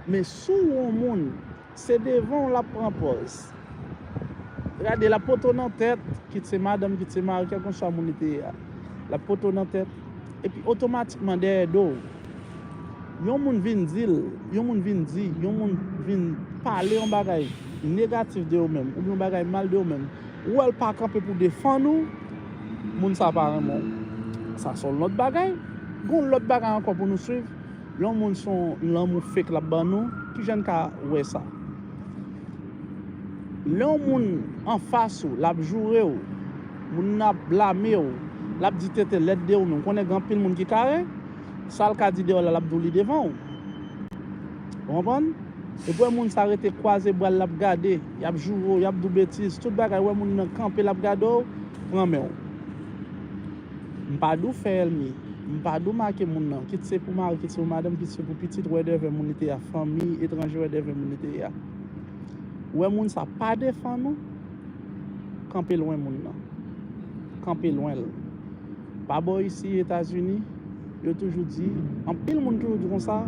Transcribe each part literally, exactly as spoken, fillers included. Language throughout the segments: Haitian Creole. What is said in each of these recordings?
Men si w wè yon moun, se devan w l ap pran pòz. Gade, l ap pote w nan tèt, kit se madanm, kit se mari, kèlkeswa moun li te ye a. L ap pote w nan tèt, epi otomatikman dèyè do w, yon moun vin di l, yon moun vin di, yon moun vin pale yon bagay negatif de ou menm, oubyen yon bagay mal de ou menm, ou wè l pa kanpe pou defann ou, moun sa pa renmen w. Sa se yon lòt bagay. Gon lòt bagay ankò pou nou swiv. Lè yon moun se yon lanmou fake l ap ban nou, kijan n ka wè sa? Lè yon moun anfas ou, l ap joure w, moun nan ap blame w, l ap di tenten lèd de ou menm. Konnen gen anpil moun ki kare, sa l ka di deyò la, l ap di w li devan w. Ou konprann? Epi w wè moun sa rete kwaze bra l, l ap gade, y ap joure w, y ap di w betiz, tout bagay, w wè moun nan kanpe, l ap gade w, pran men w. M pa di w fè ènmi, m pa di w make moun nan, kit se pou mari, kit se pou madanm, kit se pou pitit, wè devè moun li te a, fanmi etranje, wè devè moun li te a. Ou wè moun sa pa defann ou, kanpe lwen moun nan. Kanpe lwen l. Pa bò isi Etazini, yo toujou di, anpil moun toujou di konsa,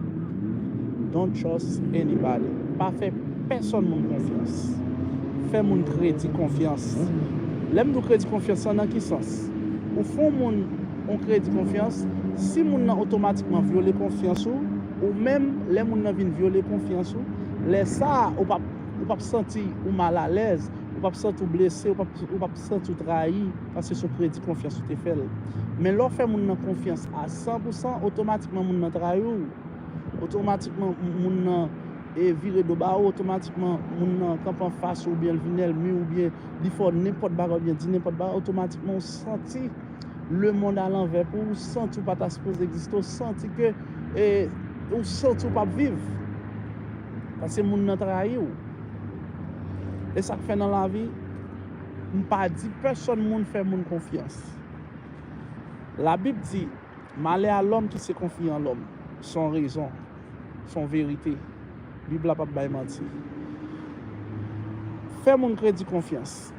"Don't trust anybody." Pa fè pèsòn moun konfyans. Fè moun kredi konfyans. Lè m di w kredi konfyans, sa nan ki sans? Ou fè yon moun yon kredi konfyans, si moun nan otomatikman vyole konfyans ou, ou menm, lè moun nan vin vyole konfyans ou, lè sa a, ou p ap, ou p ap santi ou malalèz, ou p ap santi w blese, ou p ap, ou p ap santi w trayi, paske se yon kredi konfyans ou te fè l. Men lè w fè moun nan konfyans a san pou san, otomatikman moun nan trayi w. Otomatikman, moun nan, e, vire do ba ou, otomatikman, moun nan kanpe anfas ou, oubyen l vin ènmi w, oubyen li fè w nenpòt bagay, oubyen di nenpòt bagay, otomatikman, ou santi lemonn alanvè pou ou, ou santi w pa ta sipoze egziste, ou santi ke, e, ou santi w p ap viv. Paske moun nan trayi w. E sa k fè nan lavi, m pa di pèsòn moun fè moun konfyans. Labib di, "Malè a lòm ki se konfye an lòm." Se yon rezon, se yon verite. Bib la p ap bay manti. Fè moun kredi konfyans.